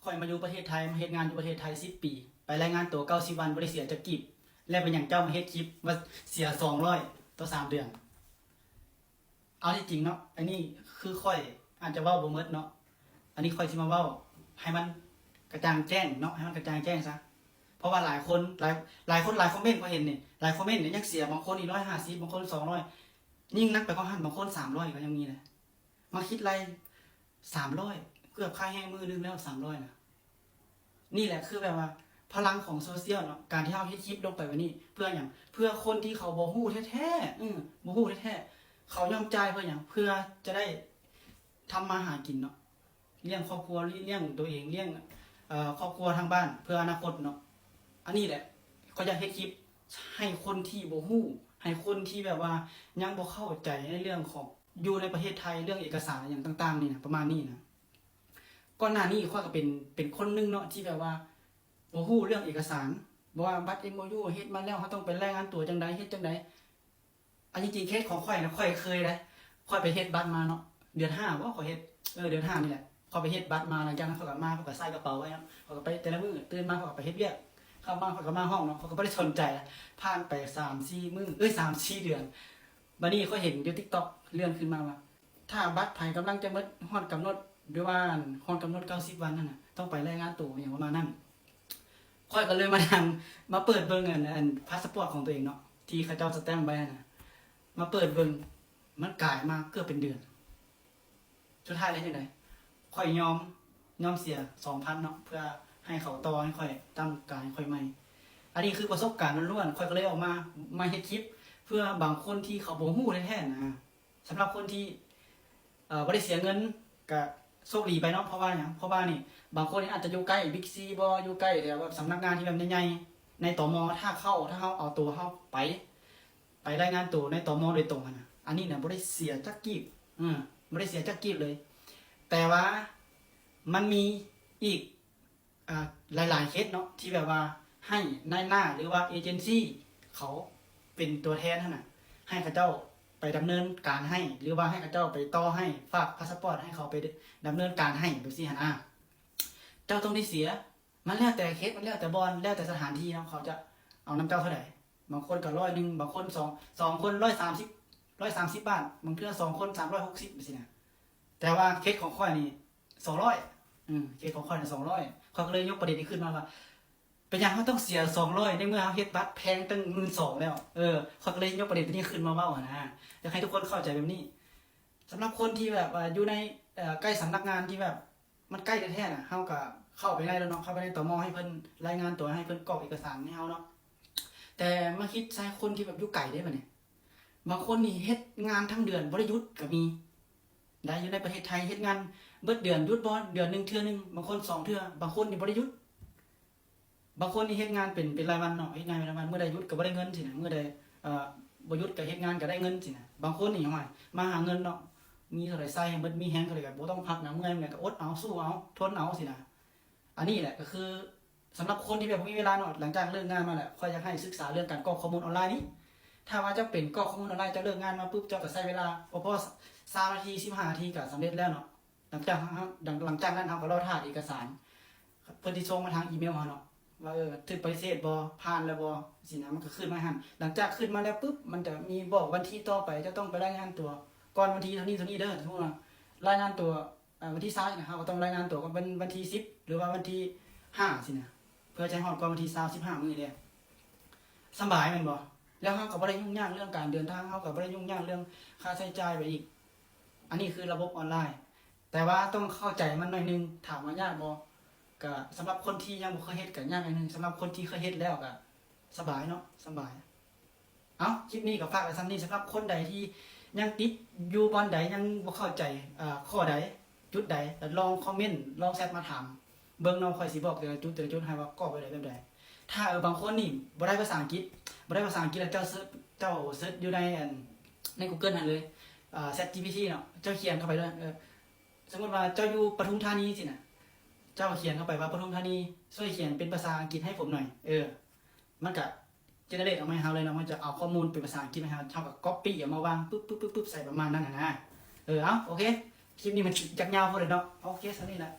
ຂ້ອຍມາຢູ່ປະເທດໄທ ມາເຮັດງານຢູ່ປະເທດໄທສິບປີ ໄປລາຍງານໂຕເກົ້າສິບວັນ ບໍ່ໄດ້ເສຍຈັກກີບ ແລ້ວເປັນຫຍັງເຈົ້າມາເຮັດຄລິບວ່າເສຍສອງຮ້ອຍຕໍ່ສາມເດືອນ? ເອົາທີ່ຈິງເນາະ ອັນນີ້ຄືຂ້ອຍອາດຈະເວົ້າບໍ່ໝົດເນາະ ອັນນີ້ຂ້ອຍຊິມາເວົ້າໃຫ້ມັນກະຈ່າງແຈ້ງເນາະ ໃຫ້ມັນກະຈ່າງແຈ້ງຊະ ເພາະວ່າຫຼາຍຄົນ ຫຼາຍ ຫຼາຍຄົນ ຫຼາຍຄອມເມັນຂ້ອຍເຫັນນີ້ ຫຼາຍຄອມເມັນນີ້ຍັງເສຍ ບາງຄົນນີ້ຮ້ອຍຫ້າສິບ ບາງຄົນສອງຮ້ອຍ ຍິ່ງໜັກໄປກວ່າຫັ້ນ ບາງຄົນສາມຮ້ອຍກໍຍັງມີນະ ມາຄິດໄລ່ສາມຮ້ອຍ ເກືອບຄ່າແຮງມື້ໜຶ່ງແລ້ວ ສາມຮ້ອຍນະ. ນີ້ແຫຼະຄືແບບວ່າພະລັງຂອງໂຊຊຽວເນາະ ການທີ່ເຮົາເຮັດຄລິບລົງໄປແບບນີ້ ເພື່ອຫຍັງ? ເພື່ອຄົນທີ່ເຂົາບໍ່ຮູ້ແທ້ໆ ເອີ ບໍ່ຮູ້ແທ້ໆ ເຂົາຍອມຈ່າຍເພື່ອຫຍັງ? ເພື່ອຈະໄດ້ທຳມາຫາກິນເນາະ ລ້ຽງຄອບຄົວ ລ້ຽງໂຕເອງ ລ້ຽງ ເອີ ຄອບຄົວທາງບ້ານ ເພື່ອອະນາຄົດເນາະ. ອັນນີ້ແຫຼະ ຂ້ອຍຢາກເຮັດຄລິບໃຫ້ຄົນທີ່ບໍ່ຮູ້ ໃຫ້ຄົນທີ່ແບບວ່າຍັງບໍ່ເຂົ້າໃຈໃນເລື່ອງຂອງ ຢູ່ໃນປະເທດໄທ ເລື່ອງເອກະສານຫຍັງຕ່າງໆນີ້ນະ ປະມານນີ້ນະ. ກ່ອນໜ້ານີ້ຂ້ອຍກໍເປັນ ເປັນຄົນໜຶ່ງເນາະ ທີ່ແບບວ່າບໍ່ຮູ້ເລື່ອງເອກະສານ ບໍ່ວ່າບັດເອັມໂອຢູເຮັດມາແລ້ວ ເຮົາຕ້ອງໄປລາຍງານຕົວຈັ່ງໃດ ເຮັດຈັ່ງໃດ. ອັນທີ່ຈິງເຄສຂອງຂ້ອຍນະ ຂ້ອຍເຄີຍເດ້ ຂ້ອຍໄປເຮັດບັດມາເນາະ ເດືອນຫ້າບໍ ຂ້ອຍເຮັດ ເອີ ເດືອນຫ້ານີ້ແຫຼະ ຂ້ອຍໄປເຮັດບັດມາ ຫຼັງຈາກນັ້ນຂ້ອຍກໍມາ ຂ້ອຍກໍໃສ່ກະເປົາໄວ້ເນາະ ຂ້ອຍກໍໄປແຕ່ລະມື້ ຕື່ນມາຂ້ອຍກໍໄປເຮັດວຽກ ເຂົ້າມາຂ້ອຍກໍມາຫ້ອງເນາະ ຂ້ອຍກໍບໍ່ໄດ້ສົນໃຈ ຜ່ານໄປສາມສີ່ມື້ ເອີຍ ສາມສີ່ເດືອນ ບາດນີ້ຂ້ອຍເຫັນຢູ່ຕິກຕັອກ ເລື່ອນຂຶ້ນມາວ່າ ຖ້າບັດໃຜກຳລັງຈະໝົດ ຮອດກຳນົດ ຫຼືວ່າຮອດກຳນົດເກົ້າສິບວັນນັ້ນນະ ຕ້ອງໄປລາຍງານໂຕ ອີ່ຫຍັງປະມານນັ້ນ. ຂ້ອຍກໍເລີຍມານັ່ງ ມາເປີດເບິ່ງອັນ ອັນພາສປອດຂອງຕົວເອງເນາະ ທີ່ເຂົາເຈົ້າສະແຕັມໄວ້ຫັ້ນນະ ມາເປີດເບິ່ງ ມັນກາຍມາເກືອບເປັນເດືອນ. ສຸດທ້າຍແລ້ວຈັ່ງໃດ? ຂ້ອຍຍອມ ຍອມເສຍສອງພັນເນາະ ເພື່ອໃຫ້ເຂົາຕໍ່ໃຫ້ຂ້ອຍ ຕັ້ງການໃຫ້ຂ້ອຍໃໝ່. ອັນນີ້ຄືປະສົບການລ້ວນໆ ຂ້ອຍກໍເລີຍອອກມາ ມາເຮັດຄລິບ ເພື່ອບາງຄົນທີ່ເຂົາບໍ່ຮູ້ແທ້ໆນະ ສຳລັບຄົນທີ່ ເອີ ບໍ່ໄດ້ເສຍເງິນ ກະໂຊກດີໄປເນາະ. ເພາະວ່າຫຍັງ? ເພາະວ່ານີ້ ບາງຄົນນີ້ອາດຈະຢູ່ໃກ້ບິກຊີບໍ ຢູ່ໃກ້ແບບວ່າສຳນັກງານທີ່ແບບໃຫຍ່ໆ ໃນ ຕມ ຖ້າເຂົ້າ ຖ້າເຮົາເອົາໂຕເຮົາໄປ ໄປລາຍງານໂຕໃນ ຕມ ໂດຍຕົງຫັ້ນນະ ອັນນີ້ນະບໍ່ໄດ້ເສຍຈັກກີບ ເອີ ບໍ່ໄດ້ເສຍຈັກກີບເລີຍ. ແຕ່ວ່າມັນມີອີກ ອ່າ ຫຼາຍໆເຄສເນາະ ທີ່ແບບວ່າໃຫ້ນາຍໜ້າ ຫຼືວ່າເອເຈັນຊີເຂົາເປັນຕົວແທນຫັ້ນນະ ໃຫ້ເຂົາເຈົ້າໄປດຳເນີນການໃຫ້ ຫຼືວ່າໃຫ້ເຂົາເຈົ້າໄປຕໍ່ໃຫ້ ຝາກພາສປອດໃຫ້ເຂົາໄປດຳເນີນການໃຫ້ ແບບຊີ້ຫັ້ນນະ. ເຈົ້າຕ້ອງໄດ້ເສຍ ມັນແລ້ວແຕ່ເຂດ ມັນແລ້ວແຕ່ບ່ອນ ແລ້ວແຕ່ສະຖານທີ່ເນາະ ເຂົາຈະເອົານຳເຈົ້າເທົ່າໃດ. ບາງຄົນກໍຮ້ອຍໜຶ່ງ ບາງຄົນສອງ ສອງຄົນຮ້ອຍສາມສິບ ຮ້ອຍສາມສິບບາດ ບາງເທື່ອສອງຄົນສາມຮ້ອຍຫົກສິບ ຈັ່ງຊີ້ນະ. ແຕ່ວ່າເຂດຂອງຂ້ອຍນີ້ສອງຮ້ອຍ ເອີ ເຂດຂອງຂ້ອຍນີ້ສອງຮ້ອຍ ຂ້ອຍກໍເລີຍຍົກປະເດັນນີ້ຂຶ້ນມາວ່າ ເປັນຫຍັງເຮົາຕ້ອງເສຍສອງຮ້ອຍ ໃນເມື່ອເຮົາເຮັດບັດແພງຕັ້ງໝື່ນສອງແລ້ວ. ເອີ ຂ້ອຍກໍເລີຍຍົກປະເດັນຕົວນີ້ຂຶ້ນມາເວົ້າຫັ້ນນະ ຢາກໃຫ້ທຸກຄົນເຂົ້າໃຈແບບນີ້. ສຳລັບຄົນທີ່ແບບວ່າຢູ່ໃນ ເອີ ໃກ້ສຳນັກງານທີ່ແບບ ມັນໃກ້ແທ້ໆນະ ເຮົາກໍເຂົ້າໄປໄດ້ແລ້ວເນາະ ເຂົ້າໄປໃນ ຕມ ໃຫ້ເພິ່ນລາຍງານຕົວ ໃຫ້ເພິ່ນກອກເອກະສານໃຫ້ເຮົາເນາະ. ແຕ່ມາຄິດໃສ່ຄົນທີ່ແບບຢູ່ໄກເດ້ບາດນີ້ ບາງຄົນນີ້ເຮັດງານທັງເດືອນບໍ່ໄດ້ຢຸດກໍມີ ໄດ້ ຢູ່ໃນປະເທດໄທເຮັດງານເບິດເດືອນ ຢຸດບໍ່ເດືອນໜຶ່ງເທື່ອໜຶ່ງ ບາງຄົນສອງເທື່ອ ບາງຄົນນີ້ບໍ່ໄດ້ຢຸດ. ບາງຄົນນີ້ເຮັດງານເປັນ ເປັນລາຍວັນເນາະ ເຮັດງານເປັນລາຍວັນ ມື້ໃດຢຸດກໍບໍ່ໄດ້ເງິນຊີ້ນະ ມື້ໃດ ເອີ ບໍ່ຢຸດກໍເຮັດງານກໍໄດ້ເງິນຊີ້ນະ. ບາງຄົນນີ້ ໂອ້ຍ ມາຫາເງິນເນາະ ມີເທົ່າໃດໃຊ້ໃຫ້ໝົດ ມີແຮງເທົ່າໃດກໍບໍ່ຕ້ອງພັກນະ ເມື່ອຍແມ່ນກໍອົດເອົາ ສູ້ເອົາ ທົນເອົາຊີ້ນະ. ອັນນີ້ແຫຼະກໍຄືສຳລັບຄົນທີ່ແບບບໍ່ມີເວລາເນາະ ຫຼັງຈາກເລີກງານມາແລ້ວ ຂ້ອຍຢາກໃຫ້ສຶກສາເລື່ອງການກອກຂໍ້ມູນອອນລາຍນີ້. ຖ້າວ່າເຈົ້າເປັນກອກຂໍ້ມູນອອນລາຍ ເຈົ້າເລີກງານມາປຶບ ເຈົ້າກໍໃຊ້ເວລາບໍ່ພໍຊາວນາທີ ສິບຫ້ານາທີກໍສຳເລັດແລ້ວເນາະ. ຫຼັງຈາກ ຫຼັງຈາກນັ້ນເຮົາກໍລໍຖ້າເອກະສານ ເພິ່ນຊິສົ່ງມາທາງອີເມວເຮົາເນາະ ວ່າ ເອີ ຖືກປະຕິເສດບໍ່ ຜ່ານແລ້ວບໍ່ ຊີ້ນະ ມັນກໍຂຶ້ນມາຫັ້ນ. ຫຼັງຈາກຂຶ້ນມາແລ້ວປຶບ ມັນຈະມີບອກວັນທີຕໍ່ໄປ ເຈົ້າຕ້ອງໄປລາຍງານຕົວກ່ອນວັນທີເທົ່ານີ້ເທົ່ານີ້ເດີ. ສົມມຸດວ່າລາຍງານຕົວ ເອີ ວັນທີຊາວນະ ເຮົາກໍຕ້ອງລາຍງານຕົວກ່ອນວັນ ວັນທີສິບ ຫຼືວ່າວັນທີຫ້າຊີ້ນະ ເພື່ອຈະໃຫ້ຮອດກ່ອນວັນທີຊາວ ສິບຫ້າມື້ເດ້. ສະບາຍແມ່ນບໍ່? ແລ້ວເຮົາກໍບໍ່ໄດ້ຫຍຸ້ງຍາກເລື່ອງການເດີນທາງ ເຮົາກໍບໍ່ໄດ້ຫຍຸ້ງຍາກເລື່ອງຄ່າໃຊ້ຈ່າຍໄປອີກ. ອັນນີ້ຄືລະບົບອອນລາຍ ແຕ່ວ່າຕ້ອງເຂົ້າໃຈມັນໜ້ອຍໜຶ່ງ. ຖາມວ່າຍາກບໍ່? ກະສຳລັບຄົນທີ່ຍັງບໍ່ເຄີຍເຮັດກະຍາກໜ້ອຍໜຶ່ງ ສຳລັບຄົນທີ່ເຄີຍເຮັດແລ້ວກະສະບາຍເນາະ ສະບາຍ. ເອົ້າ ຄລິບນີ້ກໍຝາກໄວ້ສ່ຳນີ້ ສຳລັບຄົນໃດທີ່ຍັງຕິດຢູ່ບ່ອນໃດ ຍັງບໍ່ເຂົ້າໃຈ ເອີ ຂໍ້ໃດ ຈຸດໃດ ກໍລອງຄອມເມັນ ລອງແຊັດມາຖາມເບິ່ງເນາະ ຂ້ອຍຊິບອກແຕ່ລະຈຸດ ແຕ່ລະຈຸດໃຫ້ວ່າກອກແບບໃດແບບໃດ. ຖ້າ ເອີ ບາງຄົນນີ້ບໍ່ໄດ້ພາສາອັງກິດ ບໍ່ໄດ້ພາສາອັງກິດແລ້ວເຈົ້າເສີດ ເຈົ້າເສີດຢູ່ໃນ ອັນ ໃນກູເກີນຫັ້ນເລີຍ ເອີ ແຊັດຈີພີທີເນາະ ເຈົ້າຂຽນເຂົ້າໄປເລີຍ ເອີ ສົມມຸດວ່າເຈົ້າຢູ່ປະທຸມທານີຊີ້ນະ ເຈົ້າຂຽນເຂົ້າໄປວ່າປະທຸມທານີ ຊ່ວຍຂຽນເປັນພາສາອັງກິດໃຫ້ຜົມໜ້ອຍ ເອີ ມັນກະເຈເນີເຣດອອກມາໃຫ້ເຮົາເລີຍເນາະ ມັນຈະເອົາຂໍ້ມູນເປັນພາສາອັງກິດມາໃຫ້ເຮົາ ເຮົາກໍກັອບປີ້ເອົາມາວາງປຶບໆໆໃສ່ ປະມານນັ້ນຫັ້ນນະ. ເອີ ເອົ້າ ໂອເຄ ຄລິບນີ້ມັນຢາກຍາວໂພດເລີຍເນາະ ໂອເຄ ສ່ຳນີ້ແຫຼະ.